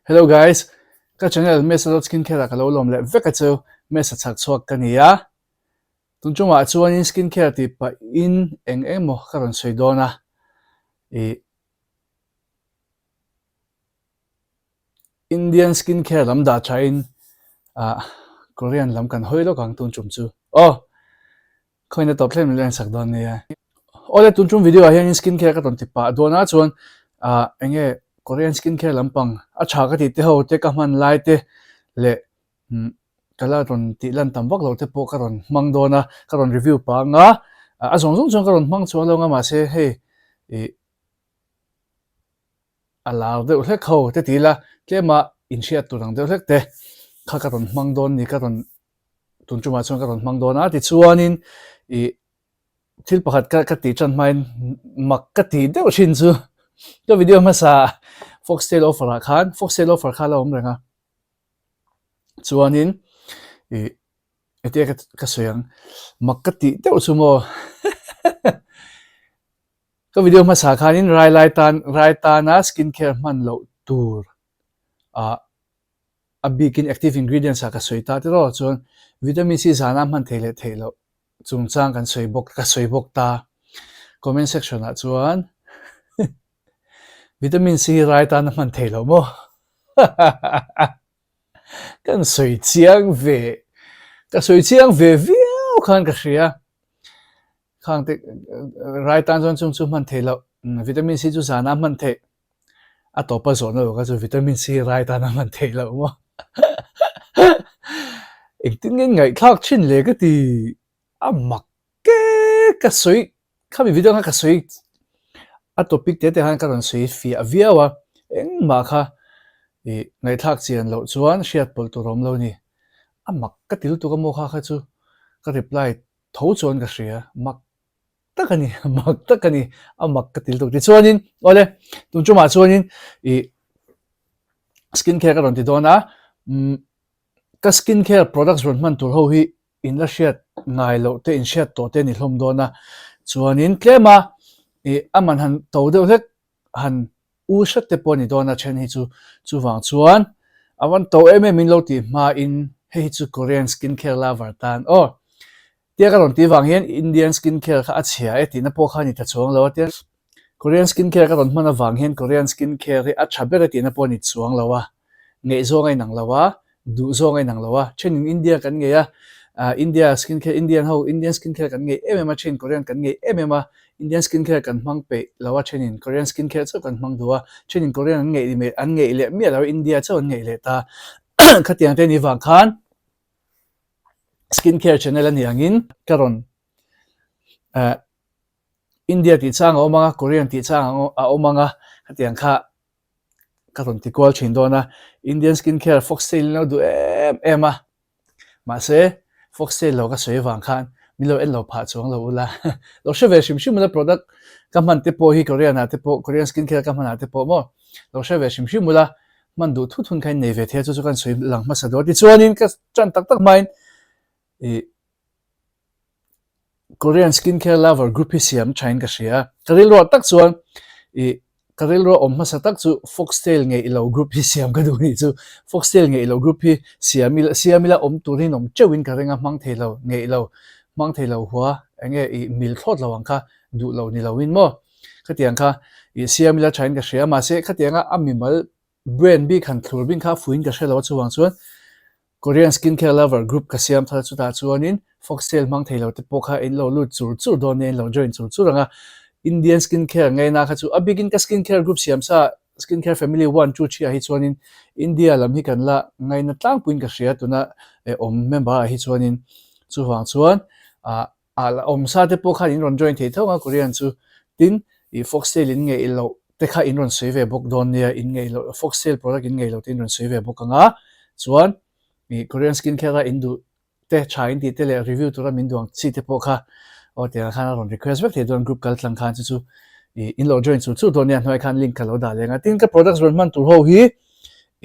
Hello guys, ka channel Mesa dot skincare ah ka lo lawm leh vek a chu, Mesa chhak chhuak ka ni a. Tun chungah chuanin skincare tih pahin eng eng maw ka rawn sawi dawn a, ih Indian skincare lam dah thain ah Korean lam kan hawi lawk ang tun tum chu. Aw! Khawina tawp thleng min lo ensak dawn nia. Awle tun tum video ah hianin skin care ka rawn ti pah dawn a chuan ah enge Korean skin care lampang a tha ka tih te ho te ka hman lai te leh umm ka la rawn tih lan tam vak loh te pawh ka rawn hmang dawn a ka rawn review pah anga a zawng zawng chuan ka rawn hmang chuang lo anga mahse hei ih a lar deuh hlek ho te ti ila tlema inhriat tur ang deuh hlek te kha ka rawn hmang dawn ni ka rawn tun tumah chuan ka rawn hmang dawn a tichuanin ih thil pakhat ka ka tih tan hmain mak ka tih deuh thin chu ka video hmasa foxtail offer ah khan foxtail offer kha a la awm reng a chuanin ih hetia ka ka sawi ang mak ka tih deuh chu maw Ka video hmasa khanin rai lai tan rai tana skin care hman loh tur ah a bikin active ingredients ah ka sawi ta tiraw chuan vitamin C zana hman theih leh theih loh chungchang kan sawi bawk ka sawi bawk ta. Comment section ah chuan vitamin C hi rai tana hman theih loh maw? Kan sawi chiang ve ka sawi chiang ve viau khan ka hria. Khang te rai tan chuan chung chu hman theih loh vitamin C chu zana hman theih a tawpa zawhna lo kha chu vitamin C rai tan a hman theih loh maw engtin nge ngaihthlak thin le ka ti a mak ke ka sawi khami video kha ka sawi a topic te te khan ka rawn sawi fiah viau a engmah kha ih ngaihthlak chian loh chuan hriat pawlh tur a awm lo a ni a mak ka ti lutuk a maw kha kha chu ka reply tho chuan ka hria, mak tak a ni, mak tak a ni, a mak ka ti lutuk. Tichuanin, awle, tun tumah chuanin ih skin care ka rawn ti dawn a, umm ka skin care products rawn hman tur ho hi in la hriat ngai loh te, in hriat tawh te a ni hlawm dawn a, chuanin tlema ih a man han to deuh hlek han u hret te pawh a ni dawn a then hi chu chuvang chuan a van to em em in lo tih hma in hei hi chu Korean skin care lover tan aw tia ka rawn tih vang hian Indian skin care kha a chhia e tihna pawh kha a ni ta chuang lo a tia Korean skin care ka rawn hman avang hian Korean skin care hi a tha ber e tihna pawh a ni chuang lo a. Ngeih zawng a inang lo a, duh zawng a inang lo a, thenin India kan ngei a, ah India skin care Indian ho Indian skin care kan ngei em em a, then Korean kan ngei em em a, Indian skin care kan hmang peih lo a, thenin Korean skin care chauh kan hmang duh a, thenin Korean an ngeih an ngeih leh miah lo a, India chauh an ngeih leh ta. Khatiang te ni vang khan skin care channel a nih angin ka rawn eh India tih chang a awm ang a, Korean tih chang a awm ang a, khatiang kha ka rawn ti kual thin dawn a, Indian skin care foxtail in lo duh em em a, mahse foxtail lo ka sawi avang khan min lo en lo phah chuang lo ula, lo hre ve hrim hrim ula product ka hman te pawh hi Korean ah te pawh Korean skin care ka hman ah te pawh maw lo hre ve hrim hrim ula, hman duh thut hun kha in nei ve thei a chu chu ka sawi lang hmasa dawn tichuanin ka tan tak tak hmain ih Korean skin care lover group hi siam thain ka hria. Ka rilruah tak chuan ih ka rilruah awm hmasa tak chu foxtail ngeih lo group hi siam ka duh nih chu. Foxtail ngeih lo group hi siam ila siam ila awm tur hi an awm teuhin ka ring a, hmang thei lo ngeih lo hmang thei lo hua eng nge ih mil thlawt lo ang kha duh lo ni loin maw khatiang kha ih siam ila thain ka hria mahse khatianga a mimal Brand bik han thlur bing kha fuin ka hre lo a chuvang chuan Korean skin care lover group ka siam thar chutah chuanin foxtail hmang thei lo te pawh kha in lo lut chur chur dawn nia in lo join chur chur ang a Indian skin care ngaina kha chu a bikin ka skin care group siam sa skin care family one two three ah hi chuanin India lam hi kan la ngaina tlangpuiin ka hria tuna awm member ah hi chuanin chuvang chuan ah Ah la awm sa te pawh khan in rawn join thei tho ang a Korean chu. Tin, ih foxtail in ngeih loh te kha in rawn sawi ve bawk dawn nia, in ngeih loh foxtail product in ngeih loh te in rawn sawi ve bawk ang a. Chuan, ih Korean skin care a in duh te tha in tih te leh review tura min duh ang chi te pawh kha aw tiang khan a rawn request vek thei dawn group kal tlang khan chu chu ih in lo join chur chur dawn nia hnuai khan link ka lo dah leng a. Tin, ka products rawn hman tur ho hi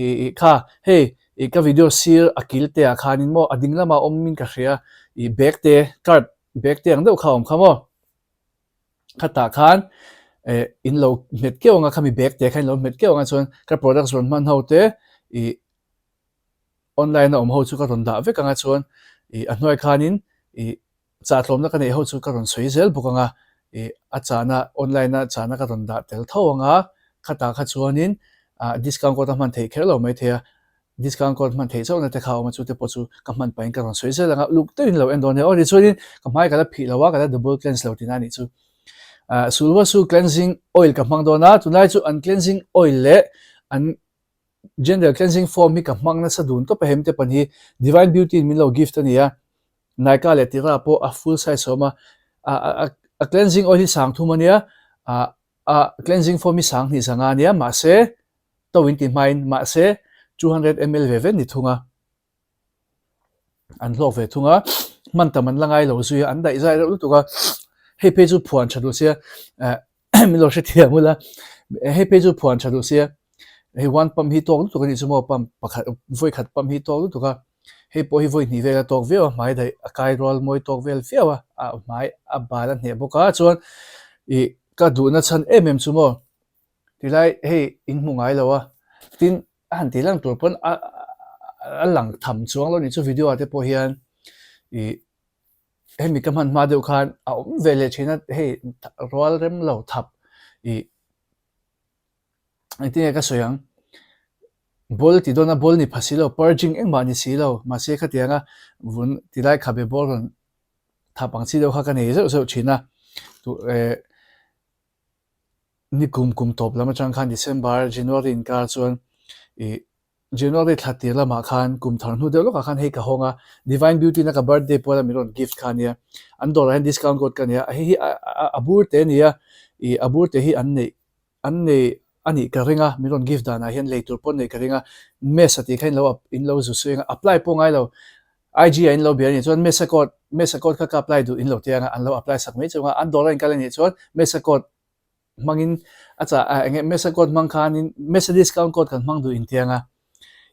ih ih kha hei Ih ka video sir a kil te ah khanin maw a ding lamah awm in ka hria ih bag te card bag te ang deuh kha a awm kha maw khatah khan eh in lo hmet keuh ang a khami bag te kha in lo hmet keuh ang a chuan ka products rawn hman ho te. Ih online a awm ho chu ka rawn dah vek ang a chuan ih a hnuai khanin ih chahtlawmna ka neih ho chu ka rawn sawi zel bawk ang a, ih a chahna online a chahna ka rawn dah tel tho ang a, khatah kha chuanin ah discount code a hman theih kher lo maithei a, discount code hman theih chauhna te kha a awm a chute pawh chu ka hman pahin ka rawn sawi zel ang a, uluk deuhin lo en dawn nia aw tichuanin ka hmai ka la phih lo a ka la double cleanse lo tihna a nih chu. Ah Sulwasu cleansing oil ka hmang dawn a, tunlai chu an cleansing oil leh an Gender cleansing foam hi ka hmang nasa dun tawp a hemte pan hi Divine Beauty in min lo gift a ni a, Nykaa leh Tira pawh a full size a awm a, a a cleansing oil hi sang thum a nia, a a cleansing foam hi sang hnih zanga a nia mahse to in ti hmain mahse 200 ml ve ve ni thung a. An hlawk ve thung a, hman tam an la ngai lo zui a, an daih zai reuh lutuk a, hei phei chu phuan tha duh sia eh min lo hrethiam ula, hei phei chu phuan tha duh sia, hei one pump hi tawk lutuk a nih chu maw pump pakhat vawi khat pump hi tawk lutuk a, hei pawh hi vawi hnih vel a tawk viau a, hmai daih a kai rual mawi tawk vel viau a, a hmai a bal a hneh bawk a, chuan ih ka duhna chhan em em chu maw tilai hei in hmu ngai lo a, tin. A han tih lang tur pawn a a lang tham chuang lo nih chu video ah te pawh hian ih hemi ka hman hma deuh khan a awm ve leh thin a hei rual rem lo thap ih engtin nge ka sawi ang ball ti dawn a ball ni pha si lo purging engmah ni si lo mahse khatianga vun tilai khabe ball rawn thap ang chi deuh kha ka nei zeuh zeuh thin a eh. Ni kum kum tawp lam atang khan December, January inkar chuan ih January thla tir lamah khan kum thar hnu deuh lawkah khan hei ka hawng a, Divine Beauty na ka birthday puala min rawn gift kha ania, an dawrah hian discount code ka nei a, hei hi a bur te ania, ih a bur te hi an neih an nei a nih ka ring a, min rawn gift danah hian lei tur pawh an neih ka ring a, Mesa tih kha in lo in lo zu suih ang a, apply pawh ngai lo, IG ah in lo bia a nih chuan Mesa code Mesa code kha ka apply duh in lo ti ang a, an lo apply sak mai chung a, an dawr a inkal a nih chuan Mesa code hmangin a chah a eng nge Mesa code hmang khanin Mesa discount code kan hmang duh in ti ang a,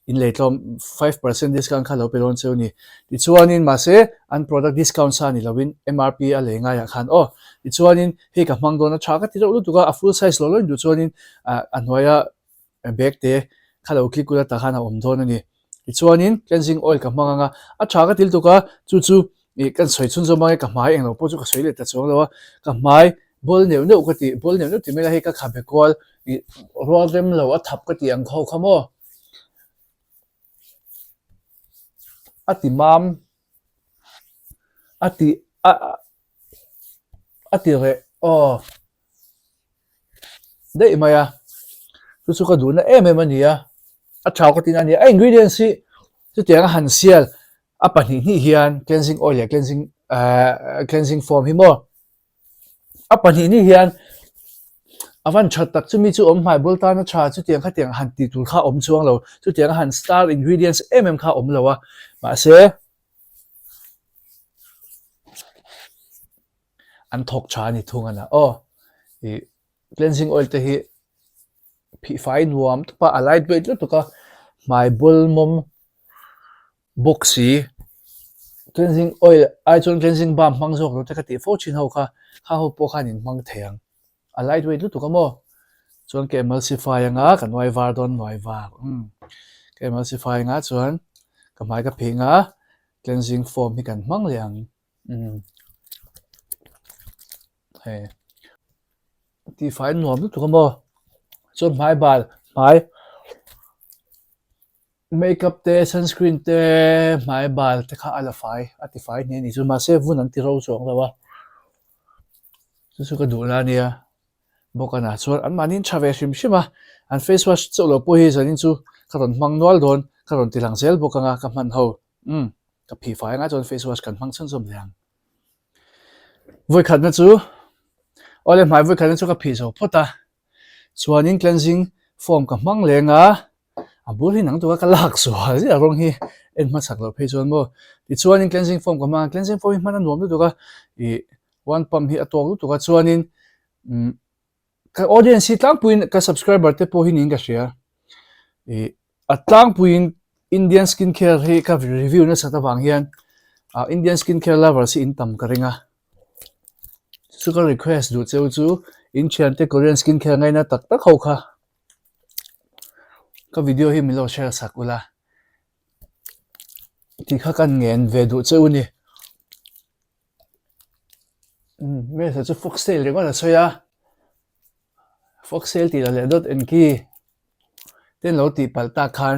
in lei tlawm 5% discount kha lo pe dawn cheu a ni. Tichuanin mahse an product discount sa ni loin MRP a lei ngaiah khan aw tichuanin hei ka hmang dawn a tha ka ti reuh lutuk a, a full size lo lo in duh chuanin a hnuaia bag te kha lo click ula tah khan a awm dawn a ni. Tichuanin cleansing oil ka hmang ang a, a tha ka til tuk a, chu chu ih kan sawi chhun zawm ang e, ka hmai englo pawh chu ka sawi leh ta chuang lo a, ka hmai bawl neuh neuh ka tih, bawl neuh neuh tih mai la hei ka khabe kual ih rual rem lo a thap ka tih ang ho kha maw a ti mam a ti a a ti reh aw. daih mai a chu chu ka duhna em em a ni a a tha ka tina a ni a ingredients hi chutiang a han sial a pahnih hnih hian cleansing oil leh cleansing ehh cleansing foam hi maw a pahnih hnih hian a van tha tak chumi chu awm hmai bul tana tha chutiang khatiang han tih tur kha a awm chuang lo chutiang a han star ingredients em em kha a awm lo a mahse an thawk tha a ni thung a na aw ih cleansing oil te hi phih fai nuam tawp a a light weight lutuk a hmai bul mawm bawk si cleansing oil ai chuan cleansing balm hmang zawk lo te ka tih fo thin ho kha kha ho pawh khan in hmang thei ang a light weight lutuk a maw chuan ka emulsify anga ka nuai var dawn nuai var umm ka emulsify anga chuan ka hmai ka phih anga cleansing foam hi kan hmang leh ang. Umm hei tihfai nuam lutuk a maw chuan hmai bal hmai makeup te sunscreen te hmai bal te kha a la fai a ti fai hle a ni chu mahse vun an ti ro chuang lo a chu chu ka duh la ania bawk a na chuan an mahni an tha ve hrim hrim a an face wash chauh lo pawh hi zanin chu ka rawn hmang nual dawn ka rawn ti lang zel bawk anga ka hman ho umm. Ka phih fai anga chuan face wash kan hmang chhun zawm leh ang. Vawikhatna chu awle hmai vawikhatna chu ka phih zo phawt a. Chuanin cleansing foam ka hmang leng a, a bul hi nang tura ka lak zual ziah rawng hi en hmasak loh phei chuan maw. Tichuanin cleansing foam ka hmang a, cleansing foam hi hman a nuam lutuk a, ih one pump hi a tawk lutuk a chuanin umm Ka audience hi tlangpuiin ka subscriber te pawh hi niin ka hria. Ih a tlangpuiin Indian skin care hi ka review nasat avang hian ah Indian skin care lovers hi in tam ka ring a. Chu ka request duh cheu chu in thiante Korean skin care ngaina tak tak ho kha. Ka video hi min lo share sak ula tih kha kan ngen ve duh che u ni. Umm hmeichhe chu foxtail ringawt a sawi a, foxtail tih loh leh dawt en khi te an lo tih palh tak khan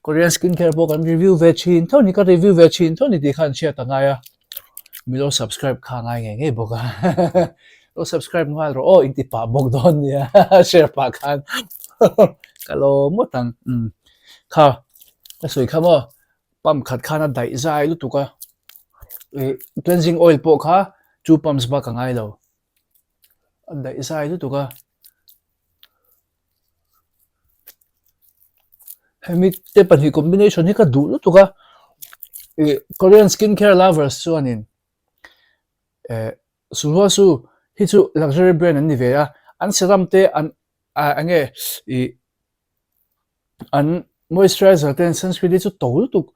Korean skin care pawh kan review ve thin tho a ni, ka review ve thin tho a ni tih kha an hriat a ngai a, min lo subscribe kha a ngai ngei ngei bawk a, lo subscribe nghal rawh aw in ti pah bawk dawn nia share pah khan ka lo ngawt ang umm kha ka sawi kha maw. Pump khat khan a daih zai lutuk a, ih cleansing oil pawh kha two pumps bak a ngai lo, a daih zai lutuk a. Hemi te pahnih combination hi ka duh lutuk a, ih Korean skin care lovers chuanin eh Sulwhasoo hi chu luxury brand an ni ve a, an serum te an ah eng nge ih an moisturizer te an sunscreen te chu to lutuk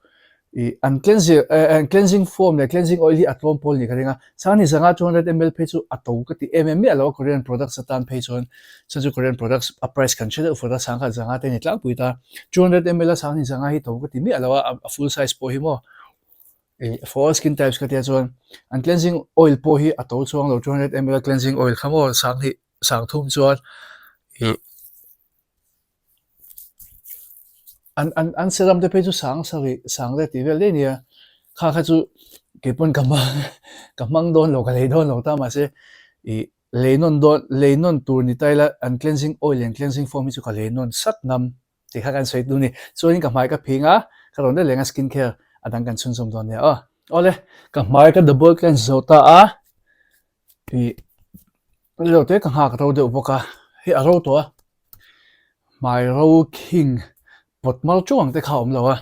ih an cleanser eh an cleansing foam leh cleansing oil hi a tlawm pawl ni ka ring a Sanghni zanga 200 ml phei chu a to ka ti em em miah lo a Korean products atan phei chuan chuan chu Korean products a price kan hre deuh fur a sangkhat zanga te a ni tlangpui ta 200 ml a Sanghni zanga hi to ka ti miah lo a a full size pawh hi maw ih for all skin types ka tia chuan an cleansing oil pawh hi a to chuang lo 200 ml a cleansing oil kha maw Sanghni Sangthum chuan ih an an an serum te phei chu sang sarih sang le tih vel daih ania kha kha chu kei pawn ka hmang ka hmang dawn lo ka lei dawn lo ta mahse ih lei nawn dawn lei nawn tur ni ta ila an cleansing oil leh cleansing foam hi chu ka lei nawn sat ngam tih kha kan sawi duh a ni chuanin ka hmai ka phing a ka rawn daih leng a skin care a dang kan chhunzawm dawn nia aw awle ka hmai ka double cleanse zo ta a ih Rilo te ka nghak ro deuh bawk a, hei a ro tawh a, hmai ro khing pawt mar ṭeuh ang te kha a awm lo a,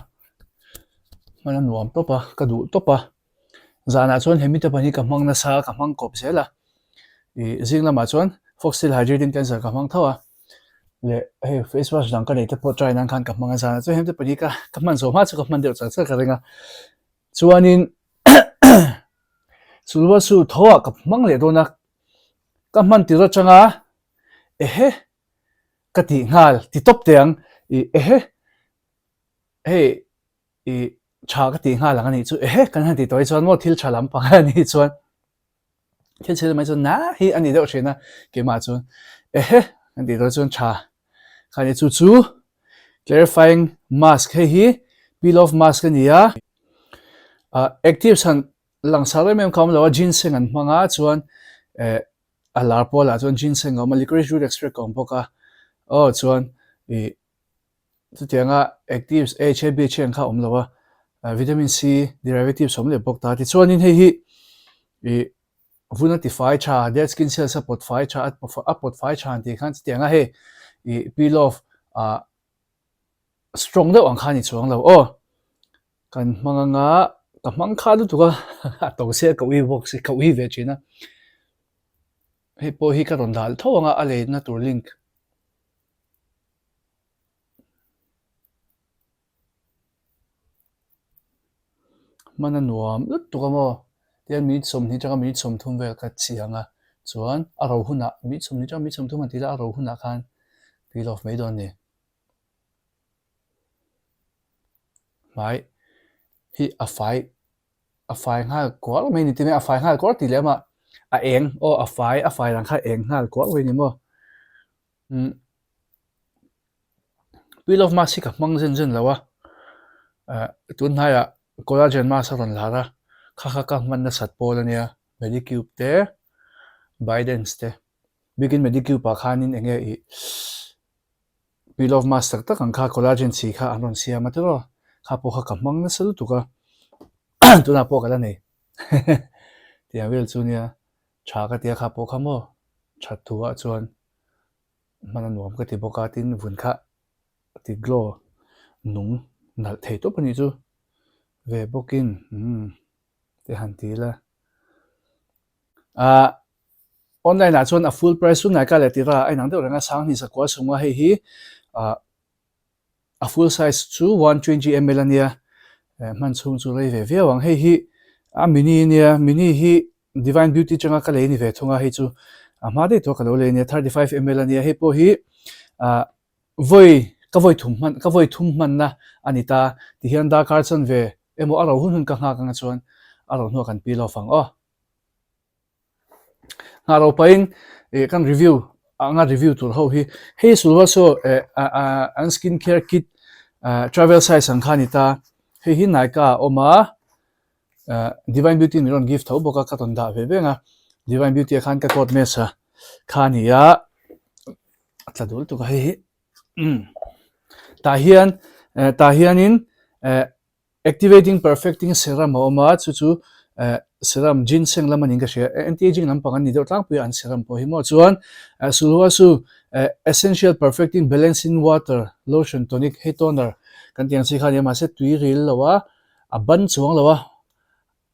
hman a nuam tawp a, ka duh tawp a, zanah chuan he mite pahnih ka hmang nasa a, ka hmang kawp zel a, ih zing lamah chuan foxtail hydrating cleanser ka hmang tho a, leh hei face wash dang ka neih te pawh try nan khan ka hmang a, zanah chuan he mite pahnih ka ka hman zawh hma chu ka hman deuh char char ka ring a, chuanin Sulwhasoo tho ah ka hmang leh dawn a. Ka hman tir atanga ehe ka tih nghal ti tawp teh ang ih ehe hei ih tha ka tih nghal ang anih chu ehe kan han tih tawh hi chuan maw thil tha lampang a nih chuan thil chhe mai chuan na hi a ni deuh thin a keimah chuan ehe kan tih tawh chuan tha kha ni chu chu clarifying mask hei hi peel off mask a ni a ah active chhan Langsar em em kha awm lo a, ginseng an hmang a, chuan eh a lar pawlah chuan ginseng a awm a, licorice root extract a awm bawk a, aw chuan ih chutianga actives H A B H ang kha a awm lo a, vitamin C derivatives a awm leh bawk ta. Tichuanin hei hi ih vun a tifai tha, dead skin cells a pawt fai tha, a pawt fai tha an tih khan chutianga hei ih peel off ah strong deuh ang kha a ni chuang lo aw. Kan hmang anga ka hmang kha lutuk a a to se ka ui bawk si ka ui ve thin a hei pawh hi ka rawn dal tho anga a leina tur link hman a nuam lutuk a maw tihian minute 20 atanga minute 30 vel ka chiang a chuan a ro hunah minute 20 atanga minute 30 an tih la a ro hunah khan peel off mai dawn a ni. Hmai hi a fai a fai nghal kuar mai ni tih a fai nghal kuar tih leh amah a eng aw a fai a fai ang kha a eng nghal kuar mai ni maw umm peel off mask hi ka hmang zen zen lo a ah tun hnaiah collagen mask a rawn lar a kha kha ka hman nasat pawl a nia medicube te bidens te bikin medicube ah khanin eng nge ih. Peel off mask tak tak ang kha collagen chi kha an rawn siam a tiraw kha pawh kha ka hmang nasa lutuk a tunah pawh ka la nei tiang vel chu nia tha ka tia kha pawh kha maw that thu ah chuan hman a nuam ka ti bawk a tin vun kha ti glow nung nalh thei tawp a nih chu ve bawkin umm te han ti ila. Ahh online ah chuan a full price chu Nykaa leh Tira a inang deuh reng a sanghnih sakua chhunga hei hi ahh a full size chu 120 ml a nia eh hman chhung chu rei ve viau ang hei hi a mini a nia mini hi Divine Beauty atanga ka lei ni ve thung a hei chu a hma daih tawh ka lo lei a nia 35 ml a nia hei pawh hi ahh vawi ka. Ka vawi thum hman ka vawi thum hmanna a ni ta tihian darkar chanve emaw a ro hun hun ka nghak anga chuan a ro hnuah kan peel off ang aw. Nghah ro pahin ih kan review anga review tur ho hi hei Sulvaso eh an skin care kit travel size ang kha a ni ta hei hi Nykaa a awm a Divine Beauty min rawn gift tho bawk a ka rawn dah ve veng a Divine Beauty ah khan ka coat mess a kha a ni a a tla dul tuk a hei hi umm tah hian eh tah hianin eh Activating Perfecting Serum a awm a, chu chu serum ginseng lam a niin ka hria, anti-aging lampang an ni deuh tlangpui a an serum pawh hi maw chuan Sulwhasoo Essential Perfecting Balancing Water Lotion Tonic hei toner kan tih ang chi kha a ni a, mahse tui ril lo a, a ban chuang lo a,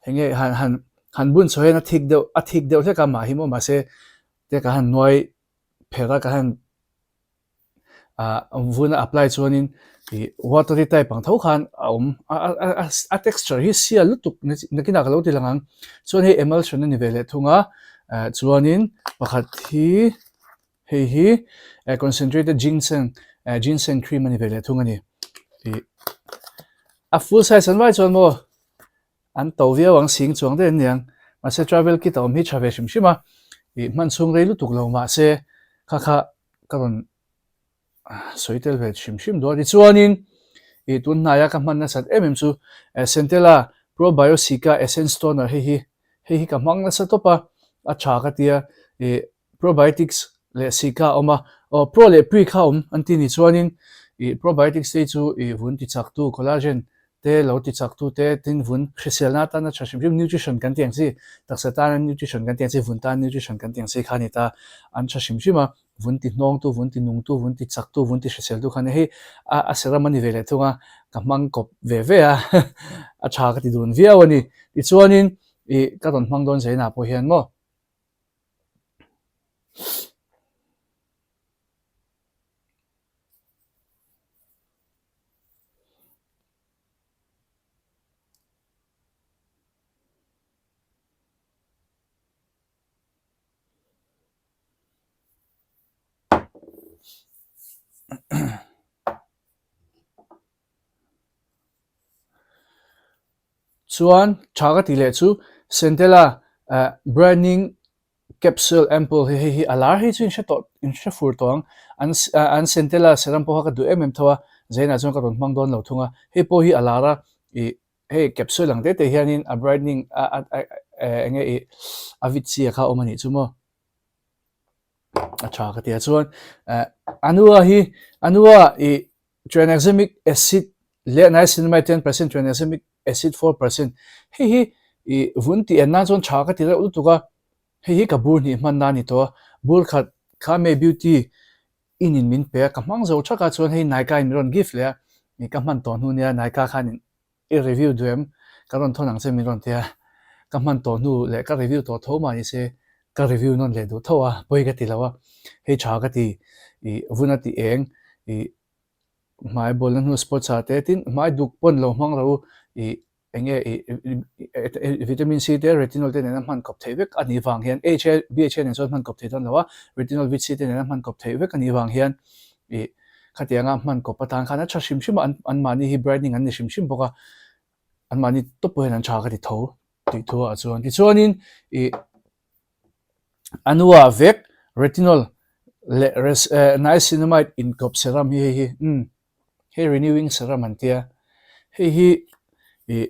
heng nge han han han bun chho hian a thik deuh a thik deuh hlek a mah hi maw mahse te ka han nuai pherh a ka han ah vun a apply chuanin ih watery type ang tho khan a awm a a a texture hi sial lutuk nakinah ka lo ti lang ang chuan hei emulsion a ni ve leh thung a ah chuanin pakhat hi hei hi concentrated ginseng ah ginseng cream a ni ve leh thung a ni ih a full size an vai chuan maw an to viau ang sing chuang daih an ni ang mahse travel kit a awm hi tha ve hrim hrim a ih hman chhung rei lutuk lo mahse kha kha ka rawn sawi tel ve hrim hrim dawn a tichuanin ih tun hnaia ka hman nasat em em chu Centella Probiosica Essence Toner hei hi hei hi ka hmang nasa tawp a a tha ka tia ih probiotics leh sika a awm a aw pro leh pre kha a awm an ti ni chuanin ih probiotics te hi chu ih vun ti chak tu collagen te lo ti chak tu te tin vun hriselna atana tha hrim hrim nutrition kan tih ang chi taksa tana nutrition kan tih ang chi vun tan nutrition kan tih ang chi kha a ni ta an tha hrim hrim a vun ti hnawng tu vun ti nung tu vun ti chak tu vun ti hrisel tu kha a ni hei a a serum a ni ve leh thung a ka hmang kawp ve ve a a tha ka ti dun viau a ni tichuanin ih ka rawn hmang dawn zainah pawh hian maw. Chuan tha ka tih leh chu Centella brightening capsule ampoule hi hei hi a lar hei chu in hre tawh in hre fur tawh ang an an Centella serum pawh kha ka duh em em tho a Zainah chuan ka rawn hmang dawn lo thung a hei pawh hi a lar a ih hei capsule ang te te hianin a brightening a a eng nge ih a vit chi a kha awm a nih chu maw a tha ka ti a chuan Anua hi Anua ih Tranexamic acid leh niacinamide 10% tranexamic acid 4% hei hi ih vun tih en nan chuan tha ka ti reuh lutuk a, hei hi ka bur hnih hman na a ni tawh a, bur khat kha May Beauty in in min pe a, ka hmang zo thak a chuan hei Nykaa in min rawn gift leh a, ih ka hman tawh hnu nia Nykaa khan in I review duh em? Ka rawn thawn ang che min rawn ti a, ka hman tawh hnu leh ka review tawh tho mah ni se ka review nawn leh duh tho a, pawi ka ti lo a, hei tha ka ti, ih vun a ti eng, ih hmai bawlna hnu spots ah te tin hmai duk pawn lo hmang ro ih eng nge ih vitamin C te retinol te nena hman kawp theih vek a nih vang hian HA BHA nen chuan hman kawp theih dawn lo a, retinol vit C te nena hman kawp theih vek a nih vang hian ih Khatianga hman kawp atan khan a tha hrim hrim a, anmahni hi brightening an ni hrim hrim bawk a, anmahni tawp pawh hian an tha ka ti tho tih thu ah chuan. Tichuanin ih anua vek retinol leh niacinamide inkawp serum hi hei hi umm hei renewing serum an tia hei hi ih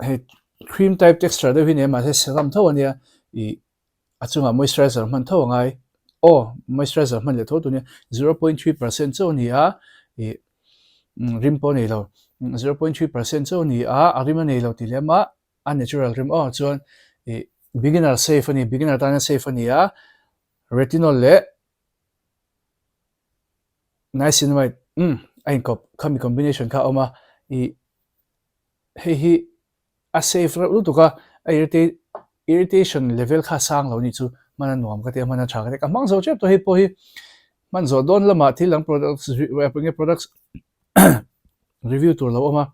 hei cream type texture deuh hi ni a mahse serum tho a nia ih A chungah moisturizer hman tho a ngai. Aw, moisturizer hman leh tho tur nia. 0.3% chauh a ni a, ih rim pawh a nei lo. 0.3% chauh a ni a, a rim a nei lo tih lem a, a natural rim aw chuan ih beginner safe a ni, beginner tana safe a ni a, retinol leh niacinamide umm a inkawp khami combination kha a awm a, ih hei hi A safe reuh lutuk a, a irritate irritation level kha a sang lo nih chu hman a nuam ka ti a, hman a tha ka ti a, ka hmang zo tep tawh hei pawh hi hman zawh dawn lamah thil dang products enge products review tur lo awm a,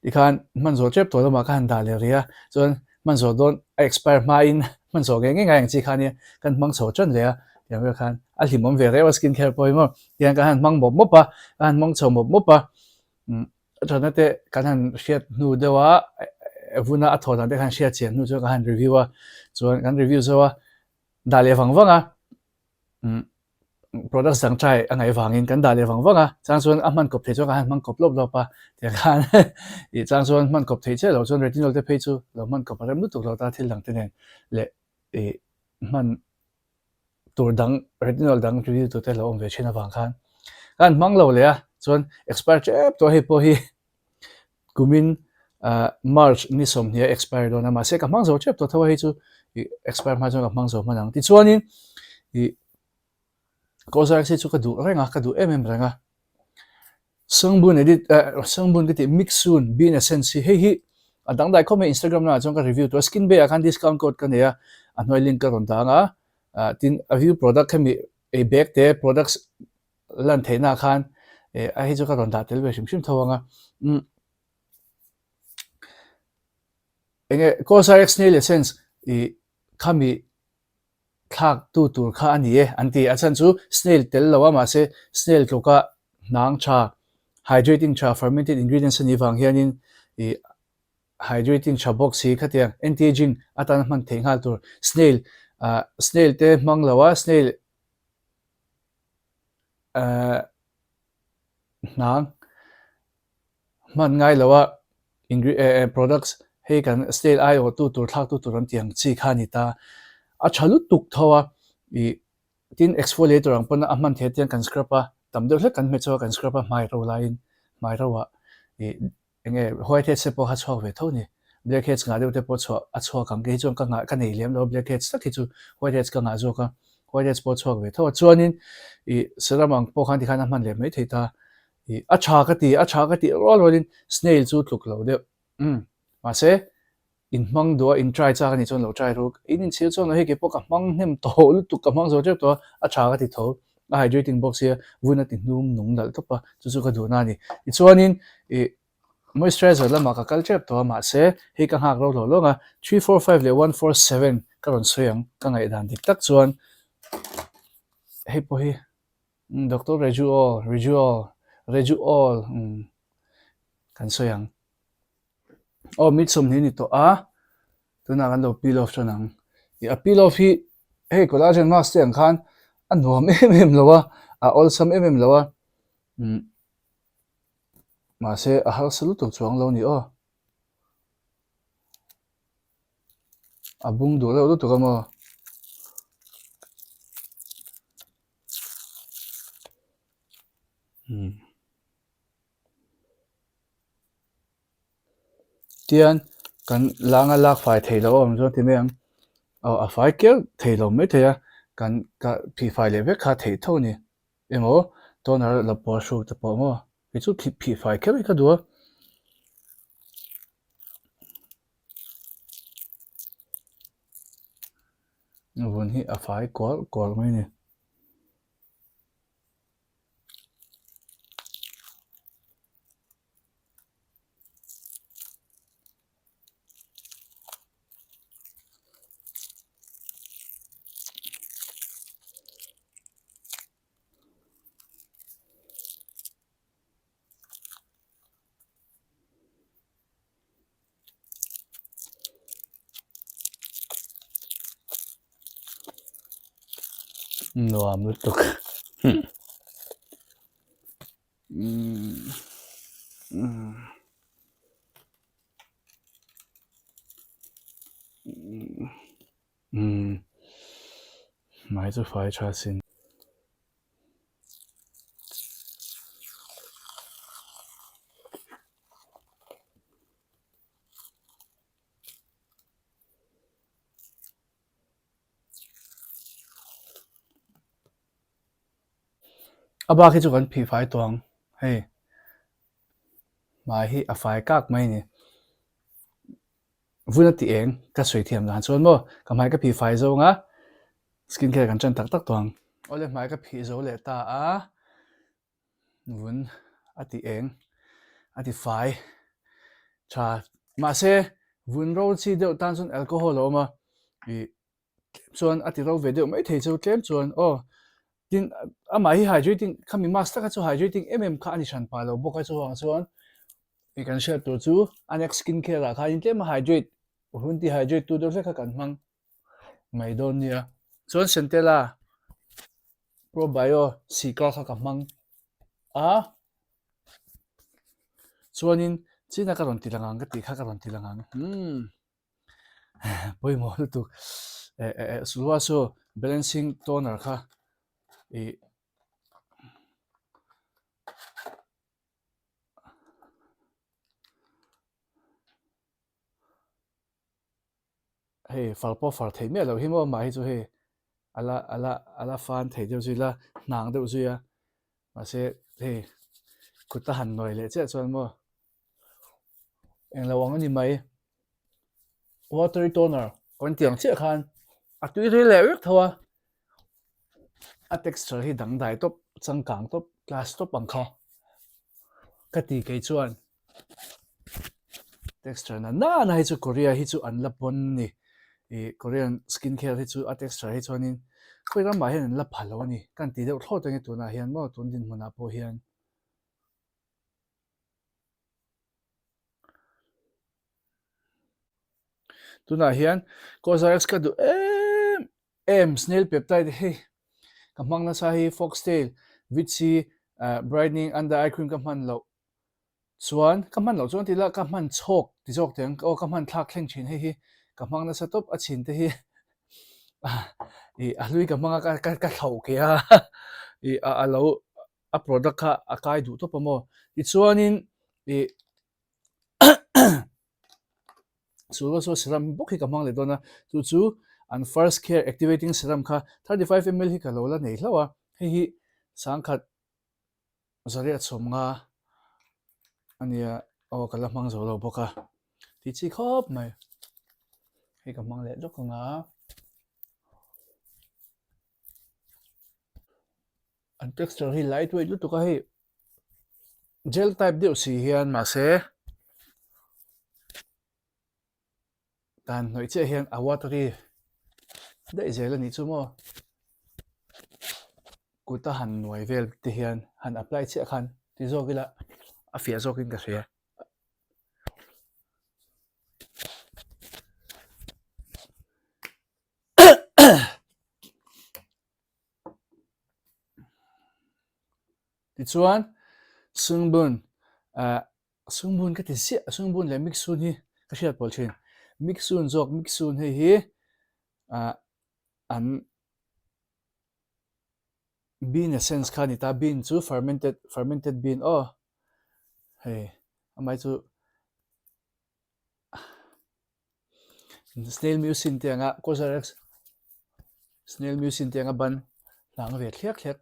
tikhan hman zawh tep tawh lamah ka han dah leh rih a, chuan hman zawh dawn a expire hmain hman zawh ngei ngei ngai ang chi kha nia kan hmang chho tan leh a. Tiang vel khan a hlimawm ve reuh a skin care pawh hi maw. Tiang kan han hmang mawp mawp a, kan han hmang chho mawp mawp a. Umm a thatna te kan han hriat hnu deuh a, vuna a thawh dan te khan hriat chian hnu chuan kan han review a. Chuan kan review zo a, dah leh vang vang a. Umm products dang try a ngaih vangin kan dah leh vang vang a, chang chuan a hman kawp theih chuan kan han hmang kawp lawp lawp a, tiang khan ih chang chuan hman kawp theih chiah loh chuan retinol te phei chu lo hman kawp a rem lutuk lo ta thil dang te nen leh ih hman tur dang retinol dang review tur te lo awm ve thin avang khan kan han hmang lo leh a, chuan expire tep tawh hei pawh hi Kumin March ni 20 a expire dawn a, mahse ka hmang zo tep tawh tho a, hei chu ih expire hma chuan ka hmang zo hman ang. Tichuanin ih Cosrx hi chu ka duh reng a, ka duh em em reng a. Sungbun edit eh Sungbun ka tih Mixsoon Bean Essence hi hei hi a dangdai khawp mai Instagram lamah chuan ka review tur a, Skin Bay ah khan discount code ka nei a, a hnuai link ka rawn dang a, tin a view product hemi ei bag te products lan theihna ah khan eh a hei chu ka rawn dah tel ve hrim hrim tho ang a umm enge Cosrx Snail Essence ih khami thlak tu tur kha a ni e an ti a chhan chu snail tel lo a mahse snail tluka hnang tha hydrating tha fermented ingredients a nih vang hianin ih hydrating tha bawk si khatiang anti-aging atana hman theih nghal tur snail ah snail te hmang lo a snail eh hnang hman ngai lo a ingre eh eh products hei kan snail aiawh tu tur thlak tu tur an tih ang chi kha a ni ta a tha lutuk tho a ih tin exfoliator ang pawn a hman theih atiang kan scrub a tam deuh hlek kan hmet chauh a kan scrub a hmai ro laiin hmai ro ah ih Enge whiteheads te pawh kha chhuak ve tho ni. Blackheads ngah deuh te pawh chhuah a chhuak ang. Kei chuan ka ngah ka nei lem lo a blackheads tak hi chu whiteheads ka ngah zawk a. Whiteheads pawh chhuak ve tho a. Chuanin ih serum ang pawh khan tikhan a hman leh mai thei ta. Ih a tha ka ti a tha ka tih rual rualin snail chu tluk lo deuh. Umm mahse In hmang duh a, in try chak a nih chuan lo try ruk. In inchhir chuan lo hei keipawh ka hmang hnem tawh lutuk, ka hmang zo tep tawh a, a tha ka ti tho. A hydrating bawk sia, vun a ti hnum nung nalh tawp a, chu chu ka duhna a ni. Tichuanin ih moisturizer lamah ka kal tep tawh a, mahse hei ka nghak ro hlawh lawng a, 345 leh 147 ka rawn sawi ang, ka ngaihdan dik tak chuan hei pawh hi Doctor Rejuall, Rejuall, Rejuall umm kan sawi ang. Aw mit 20 ni tawh a, tunah kan lo peel off tan ang. Ih a peel off hi hei collagen mask te ang khan a nuam em em lo a, a awlsam em em lo a, umm mahse a harsa lutuk chuang lo ni aw. A bung duh reuh lutuk a maw. Umm. Tian kan langa lak fai thei loh a awm chuan ti mai ang aw a fai keuh thei lo mai thei a kan ka phih fai leh vek kha theih tho a ni emaw toner la puar hruk te pawh maw kei chu phih fai keuh hi ka duh a. Vun hi a fai kual kual mai a ni. Nuam lutuk. Hmai chu fai tha sin. A bak hi chu kan phih fai tawh ang hei hmai hi a fai kak mai a ni vun a ti eng ka sawi thiam dan chuan maw ka hmai ka phih fai zawng a skin care kan tan tak tak tawh ang. Awle hmai ka phih zo leh ta a vun a ti eng a ti fai tha mahse vun ro chi deuh tan chuan alcohol a awm a ih. Tlem chuan a ti ro ve deuh mai thei chu tlem chuan aw tin amah hi hydrating khami mask taka chu hydrating em em kha a ni hran pah lo bawk a chuvang chuan ih kan hriat tur chu a next skin care ah khanin tlem a hydrate hun ti hydrate tu deuh hlek kha kan hmang mai dawn nia chuan Centella probio sika kha ka hmang a chuanin china ka rawn ti lang ang ka tih kha ka rawn ti lang ang umm. pawimawh lutuk eh eh eh Sulwhasoo balancing toner kha ih hei far pawh far theih miah loh hi maw amah hi chu hei a la a la a la fan thei deuh zui la hnang deuh zui a mahse hei kut a han nawi leh chiah chuan maw Englo ang a ni mai. Watery toner kan tih ang chiah khan a tui ril leh vek tho a, a texture hi dangdai tawp changkang tawp class tawp ang kha ka ti kei chuan texture na nana hi chu Korea hi chu an la pawn a ni ih Korean skin care hi chu a texture hi chuanin khawi ramah hian an la pha lo a ni ka han ti deuh thlawt ang e tunah hian maw tun dinhmunah pawh hian. Tunah hian Cosrx ka duh em em snail peptide hei ka hmang nasa hi foxtail Vichy brightening under eye cream ka hman loh chuan ka hman loh chuan tih lah ka hman chhawk ti zawk teh ang aw ka hman thlak thleng thin hei hi ka hmang nasa tawp a chhin te hi ih a hlui ka hmang a ka ka thlauh ke a ih a lo a product kha a kai duh tawp a maw tichuanin ih chu saw serum bawk hi ka hmang leh dawn a chu chu an first care activating serum kha 35 ml hi ka lo la nei hlauh a hei hi sangkhat zariat sawmnga ania aw ka la hmang zo lo bawk a tih chi khawp mai hei ka hmang leh lawk ang a. An texture hi light weight lutuk a hei gel type deuh si hian mahse dan hnawih chiah hian a watery daih zel a nih chu maw kut a han nuai vel te hian han apply chiah khan ti zawk ila a fiah zawk in ka hria. Tichuan Sungbun ah Sungbun ka ti ziah Sungbun leh Mixun hi ka hriat pawlh thin. Mixun zawk Mixun hei hi ah an bean essence kha a ni ta bean chu fermented fermented bean aw hei amah hi chu Snail mucin te anga Cosrx snail mucin te anga ban hnang ve thliak thliak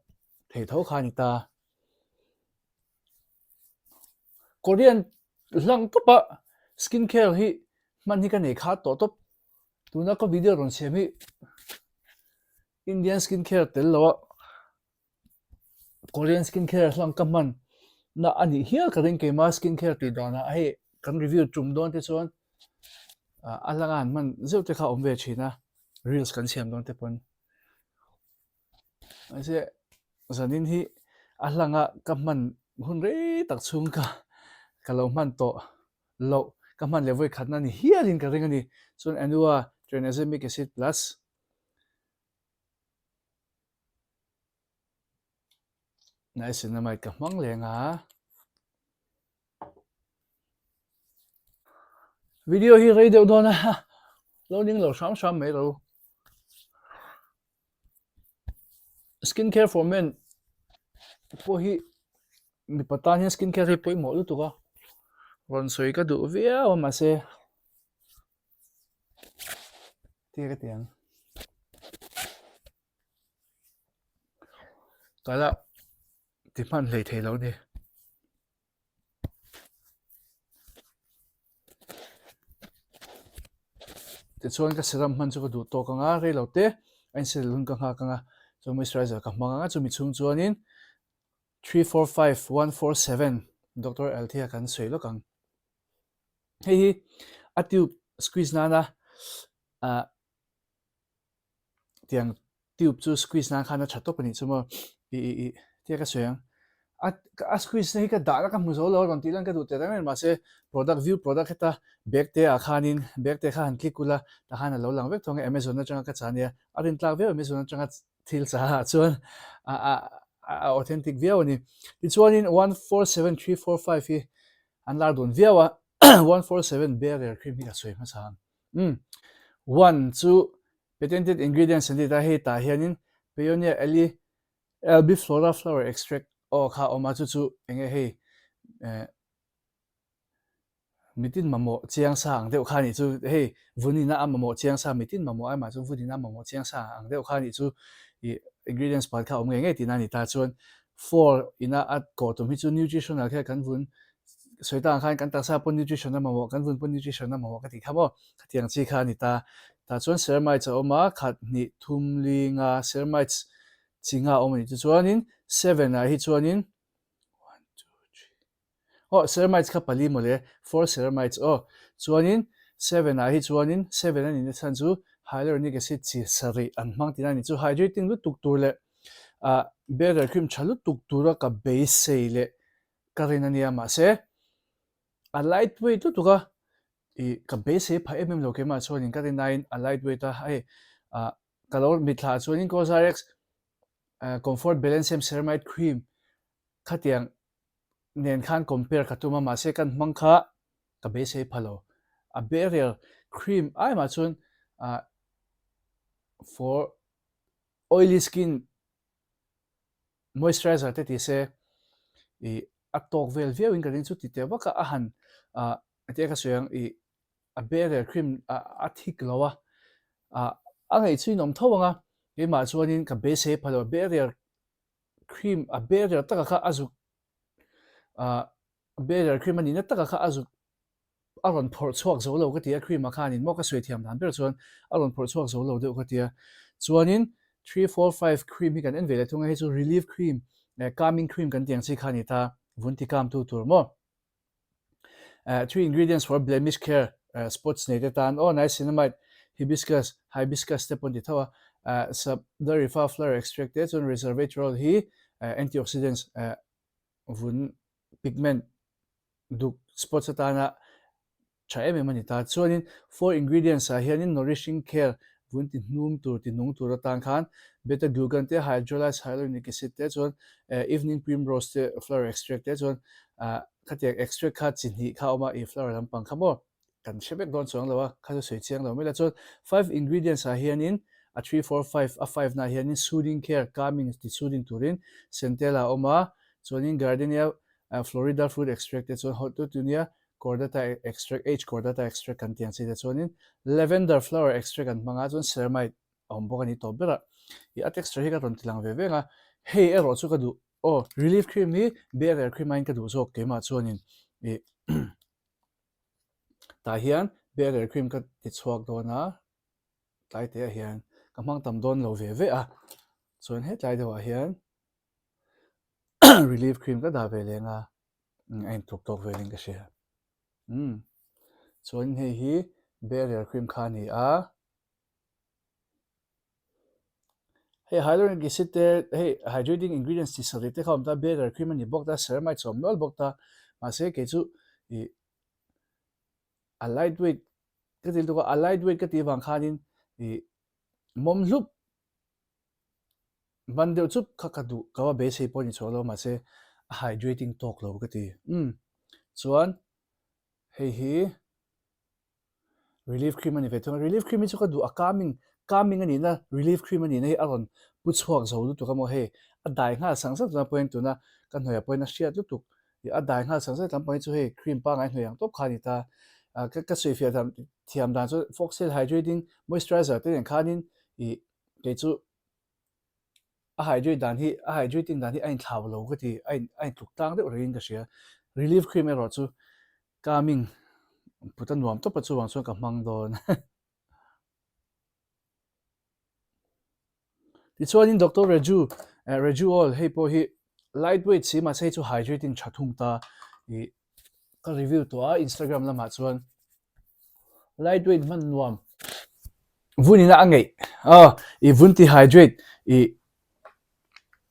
thei tho kha a ni ta. Korean hlang tawp a skin care hi hman hi ka nei khat tawh tawp. Tuna ka video rawn siam hi Indian skin care tel lo a. Korean skin care hlang ka hman na a nih hial ka ring keima skin care tih danah hei kan review tum dawn te chuan a hlang a han hman zeuh te kha a awm ve thin a reels kan siam dawn te pawn mahse zanin hi a hlang a ka hman hun rei tak chhung ka ka lo hman tawh loh ka hman leh vawi khatna ni hialin ka ring a ni chuan Anua Tranexamic Acid Plus. Niacinamide ka hmang leng a. Video hi rei deuh dawn a, lo ning lo hram hram mai ro. Skin care for men pawh hi mipa tan hian skin care hi pawimawh lutuk a, rawn sawi ka duh viau a mahse tia ka ti ang. Kala ti hman hlei thei lo ni. Tichuan ka serum hman chu ka duh tawk ang a, rei lo te a insil hun ka nghak ang a, chuan moisturizer ka hmang ang a, chumi chhung chuanin 345147 Doctor Althea kan sawi lawk ang. Hei hi a tube squeeze nana ah. Tiang tube chu squeeze nan khan a tha tawp a nih chu maw i i i tia ka sawi ang a a squeeze na hi ka dah na ka hmu zo lo a rawn tih lan ka duh teh reng reng mahse product view product heta bag te ah khanin bag te kha han click ula tah khan a lo lang vek thawng a Amazon atanga ka chah ania a rin tlak viau Amazon atanga thil chah ah chuan a a a authentic viau a ni tichuanin 147345 hi an lar dun viau a 147 barrier cream hi ka sawi hmasa ang umm one chu Patented ingredients an ti ta, hei tah hianin Paeonia alli albiflora flower extract aw kha a awm a, chu chu enge hei eh mitin mamawh chiang sa ang deuh kha a nih chu, hei vunina a mamawh chiang sa mitin mamawh ai mah chuan vunina a mamawh chiang sa ang deuh kha a nih chu ih ingredients pakhat kha a awm ngei ngei tihna a ni ta chuan for ina a kawh tum hi chu nutritional kha kan vun sawi tak ang khan kan taksa pawh nutrition a mamawh kan vun pawh nutrition a mamawh ka tih kha maw khatiang chi kha a ni ta. Tah chuan ceramides a awm a, khat hnih thum li nga ceramides chi nga a awm a ni. Tichuanin seven ah hi chuanin one two three aw ceramides kha pali mawle four ceramides aw chuanin seven ah hi chuanin seven a nihna chhan chu hyaluronic acid chi sarih an hmang tihna a ni. Chu hydrating lutuk tur leh ah barrier cream tha lutuk tura ka beisei leh ka rin a nia mahse a light weight lutuk a ih ka beisei phah em em lo keimah chuanin ka rin aiin a light weight a hei ah ka lo mitthla ah chuanin Cosrx comfort balance em ceramide cream khatiang nen khan compare ka tum a mahse kan hmang kha ka beisei phah lo a barrier cream ai mah chuan ah for oily skin Moisturizer te ti se ih a tawk vel viau in ka ring chu ti teh vak a a han ah tia ka sawi ang ih a barrier cream a a thik lo a ah a ngaih chu in awm tho ang a keimah chuanin ka beisei pha lo barrier cream a barrier taka kha a zuk ah barrier cream a nihna taka kha a zuk a rawn phawrh chhuak zo lo ka ti a, cream ah khanin maw ka sawi thiam dan ber chuan a rawn phawrh chhuak zo lo deuh ka ti a. Chuanin three, four, five cream hi kan en ve leh thung a, hei chu relief cream eh calming cream kan tih ang chi kha a ni ta, vun ti calm tu tur maw. Eh three ingredients for blemish care eh spots nei te tan aw niacinamide, hibiscus, hibiscus te pawh an ti tho a, eh sabdariffa flower extract te chuan resveratrol hi eh antioxidants eh vun pigment duk spots atana tha em em a ni ta. Chuanin four ingredients ah hianin nourishing care vun ti hnum tur ti nung tur atan khan beta glucan te hydrolyzed hyaluronic acid te chuan evening primrose te flower extract te chuan khatiang extract kha chi hnih kha a awm a ih flower lampang kha maw kan hre vek dawn chuang lo a kha chu sawi chiang lo mai la chuan five ingredients ah hianin a three four five a five na ah hianin soothing care calming ti soothing turin centella a awm a chuanin gardenia Florida fruit extract te chuan Hoututunia cordata extract, H cordata extract kan tih ang chi te chuanin lavender flower extract an hmang a, chuan ceramide a awm bawk a ni tawp ber a. Ih a texture hi ka rawn ti lang ve veng a, hei erawh chu ka duh aw relief cream hi barrier cream aiin ka duh zawk keimah chuanin ih tah hian barrier cream ka ti chhuak dawn a, tlai te ah hian ka hmang tam dawn lo ve ve a, chuan hetlai deuhah hian. Relief cream ka dah ve leng a, a intluk tawk velin ka hria. Umm chuan hei hi barrier cream kha a ni a. Hei hyaluronic acid te hei hydrating ingredients chi sarih te kha a awm ta, barrier cream a ni bawk ta, ceramide a awm nual bawk ta. Mahse kei chu ih a light weight ka ti lutuk a, a light weight ka tih avang khanin ih mawm hlup Ban deuh chup kha ka duh ka va beisei pawh a ni chhuak lo mahse a hydrating tawk lo ka ti. Umm chuan hei hi relief cream a ni ve thung a, relief cream hi chu ka duh a calming calming a nihna relief cream a nihna hi a rawn pu chhuak zo lutuk a maw hei a dai nghal sang sang tuna pawhin tuna ka hnuaiah pawhin a hriat lutuk ih a dai nghal sang sang tlam pawh hi chu hei cream pangngai hnuai ang tawp kha a ni ta ah ka sawifiah dan thiam dan chu foxtail hydrating moisturizer te nen khanin ih kei chu a hydrate dan hi a hydrating dan hi a inthlau lo ka ti a in a intluk tlang deuh rengin ka hria relief cream erawh chu calming put a nuam tawp a chuvang chuan ka hmang dawn tichuanin Doctor Reju eh Reju oil hei pawh hi light weight si mahse hei chu hydrating tha thung ta ih ka review tawh a Instagram lamah chuan light weight hman nuam. Vun ina a ngeih a, i vun ti hydrate i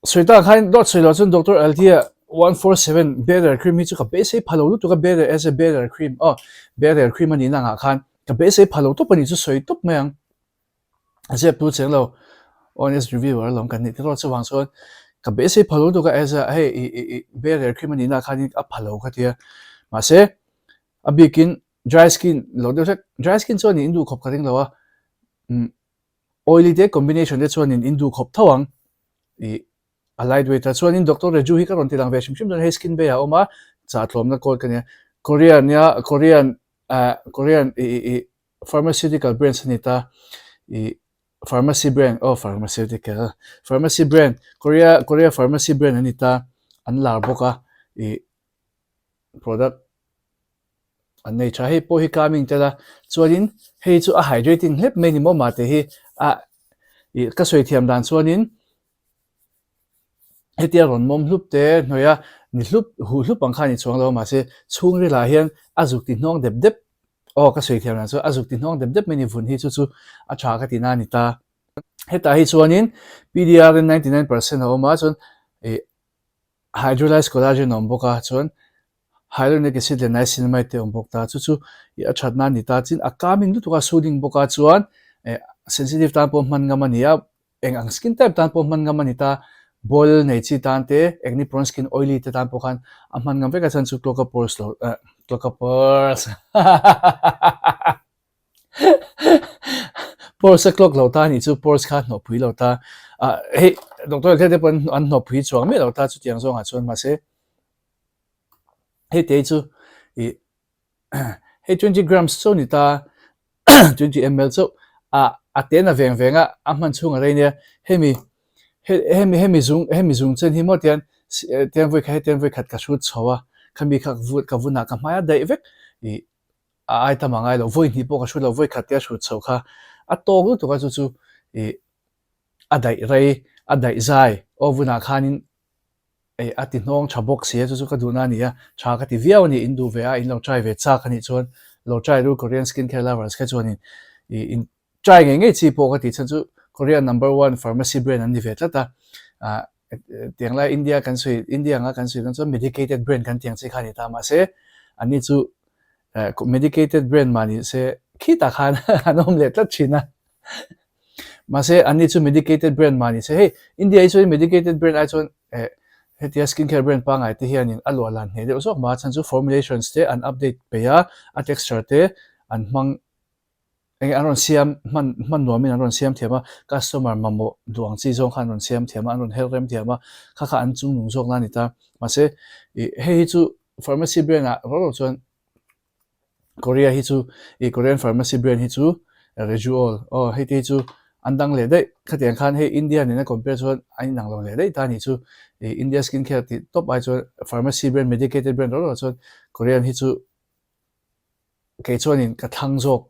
sawi tak khan dawt sawi loh chuan Doctor Althea 147 barrier cream hi chu ka beisei pha lo lutuk a barrier as a barrier cream aw barrier cream a nihna angah khan ka beisei pha lo tawp a nih chu sawi tawp mai ang a zep tu cheng lo honest reviewer alawm kan nih te erawh chuvang chuan ka beisei pha lo lutuk a as a hei i i i barrier cream a nihna ah khanin a pha lo ka tia mahse a bikin Dry skin lo deuh hlek, dry skin chuan in duh khawp ka ring lo a, umm oily te combination te chuan in in duh khawp tho ang ih a light weight a, chuanin Doctor Reju hi ka rawn ti lang ve hrim hrim dawn hei skin bay ah a awm a, chah tlawmna code ka nia, Korean nia Korean ah Korean ih ih ih pharmaceutical brands a ni ta ih pharmacy brand aw pharmaceutical pharmacy brand Korea Korea pharmacy brand a ni ta an lar bawk a ih product. An nei tha. Hei pawh hi calming tel a, chuanin hei chu a hydrating hlep mai ni maw mah tih hi a ih ka sawi thiam dan chuanin hetia rawn mawm hlup te hnawih a ni hlup huh hlup ang kha a ni chuang lo a mahse chhungril ah hian a zuk ti hnawng dep dep aw ka sawi thiam dan chuan a zuk ti hnawng dep dep mai ni vun hi chu chu a tha ka tihna a ni ta. Hetah hi chuanin PDRN 99% a awm a chuan ih hydrolyzed collagen a awm bawk a chuan Hyaluronic acid leh niacinamide te awm bawk ta, chu chu ih a that nan ni ta chin a calming lutuk a soothing bawk a chuan eh sensitive tan pawh hman ngam a ni a, eng ang skin type tan pawh hman ngam a ni ta, boil nei chi tan te acne prone skin oily te tan pawh khan a hman ngam vek a chhan chu clog a pores lo eh clog a pores pores a clog lo ta anih chu pores kha a hnawhpui lo ta ah hei doctor te pawh an hnawhpui chuang miah lo ta chutiang zawngah chuan mahse. Hei te chu ih hei 20 grams chauh ni ta 20 ml chauh a a ten a veng veng a a hman chhung a rei nia hemi hemi hemi zung hemi zung chen hi maw tian tian vawi khat hetiang vawi khat ka hrut chho a khami kha vut ka vunah ka hmai a daih vek ih a ai tam a ngai lo vawi hnih pawh ka hrut lo vawi khat te a hrut chho kha a tawk lutuk a chu chu ih a daih rei a daih zai aw vunah khanin Ei, a ti hnawng tha bawk si a, chu chu ka duhna a ni a, tha ka ti viau a ni, in duh ve a, in lo try ve chak a nih chuan lo try ru Korean skin care lovers kha chuan in ih in try ngei ngei chi pawh ka tih chhan chu Korean number one pharmacy brand an ni ve tlat a, ah tiang lai India kan sawi India anga kan sawi dawn chuan medicated brand kan tiang chi kha a ni ta mahse anni chu eh medicated brand mah ni se khitah khan an awm leh tlat thin a. Mahse, anni chu medicated brand mah ni se, hei India hi chuan medicated brand ai chuan eh hetia skin care brand pangngai te hianin a luah lan hneh deuh zawk mah a chhan chu formulations te an update peih a, a texture te an hmang eng an rawn siam hman hman nuamin an rawn siam thiam a, customer mamawh duh ang chi zawng kha an rawn siam thiam a, an rawn her rem thiam a, kha kha an chungnung zawk na a ni ta. Mahse, ih hei hi chu pharmacy brand ah rawh rawh chuan Korea hi chu ih Korean pharmacy brand hi chu Rejuall aw hei te hi chu an dang leh daih khatiang khan hei India nena compare chuan a inang lo leh daih ta a nih chu ih India skin care tih tawp ai chuan pharmacy brand medicated brand rawh rawh chuan Korean hi chu kei chuanin ka thlang zawk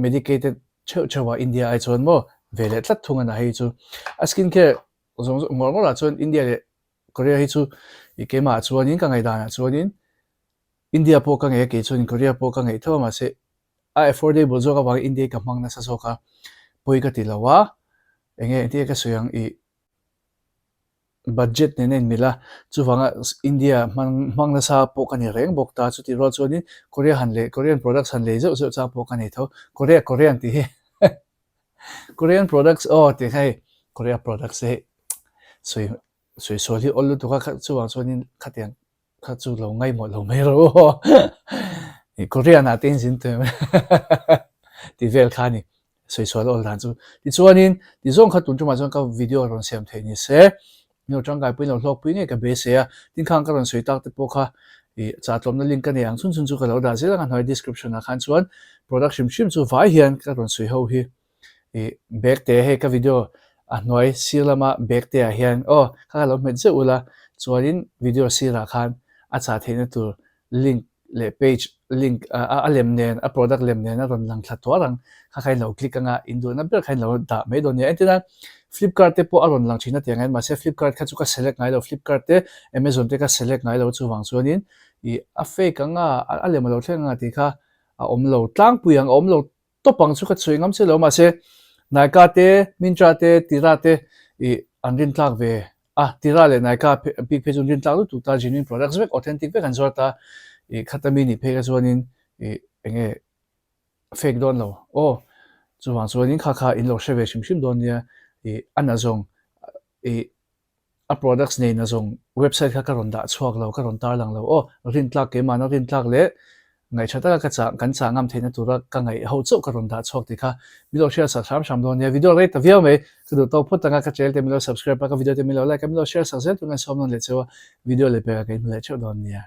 medicated theuh theuh a India ai chuan maw ve leh tlat thung a na hei chu a skin care zawng zawng ngawr ngawr ah chuan India leh Korea hi chu ih keimah ah chuanin ka ngaihdan ah chuanin India pawh ka ngei a kei chuan Korea pawh ka ngeih tho a mahse a affordable zawk avangin India hi ka hmang nasa zawk a pawi ka ti lo a eng nge engtin nge ka sawi ang ih budget nen a inmilh a chuvanga India hmang hmang nasa pawh ka ni reng bawk ta chutih rual chuanin Korea han lei Korean products han lei zeuh zeuh chang pawh ka nei tho Korea Korean tih hi Korean products aw tih kha hei Korea products te hei sawi sawi sual hi awl lutuk a chuvang chuanin khatiang Kha chu lo ngaihmawh lo mai rawh aw. Korean ah te in zin tawh em tih vel kha a ni. Sawi sual awl dan chu. Tichuanin ti zawng kha tun tumah chuan ka video rawn siam theih ni se. Ni lo tangkai pui lo hlawk pui ngei ka beisei a. Tin khang ka rawn sawi tak te pawh kha ih chah tlawmna link ka nei ang chhun chhun chu ka lo dah zel ang a hnuai description ah khan chuan product hrim hrim chu vai hian ka rawn sawi ho hi. Ih bag te hei ka video a hnuai sir lama bag te ah hian aw kha kha lo hmet zeuh ula chuanin video sirah khan a chah theihna tur link leh page link a lem nen a product lem nen a rawn lang thla tuar ang kha kha in lo click anga in duhna ber kha in lo dah mai dawn nia entirna flipkart te pawh a rawn lang thin a tiang hian mahse flipkart kha chu ka select ngai lo flipkart te amazon te ka select ngai lo chuvang chuanin ih a fake anga a lem a lo thleng anga tih kha a awm lo tlangpui ang a awm lo Tawp ang chu ka chhui ngam che lo mahse Nykaa te, Myntra te, Tira te ih an rintlak ve a, Tira leh Nykaa bik phei chu an rintlak lutuk ta, genuine products vek, authentic vek an zuar ta, ih khata mi nih phei kha chuanin ih eng nge fake dawn lo aw, chuvang chuanin kha kha in lo hre ve hrim hrim dawn nia, ih a nazawng ih A products nei na zawng website kha ka rawn dah chhuak lo, ka rawn tarlang lo aw. Rintlak keimahna rintlak leh ngaihṭha taka ka chah kan chah ngam theihna tura ka ngaih ho chauh ka rawn dah chhuak tih kha min lo hriat sak hram hram dawn nia. Video rei ta viau mai, ka duh tawk phawt anga ka channel te min lo subscribe a, ka video te min lo like a, min lo share sak zel turin ka sawm nawn leh cheu a, video leh pekah ka inhmu leh theuh dawn nia.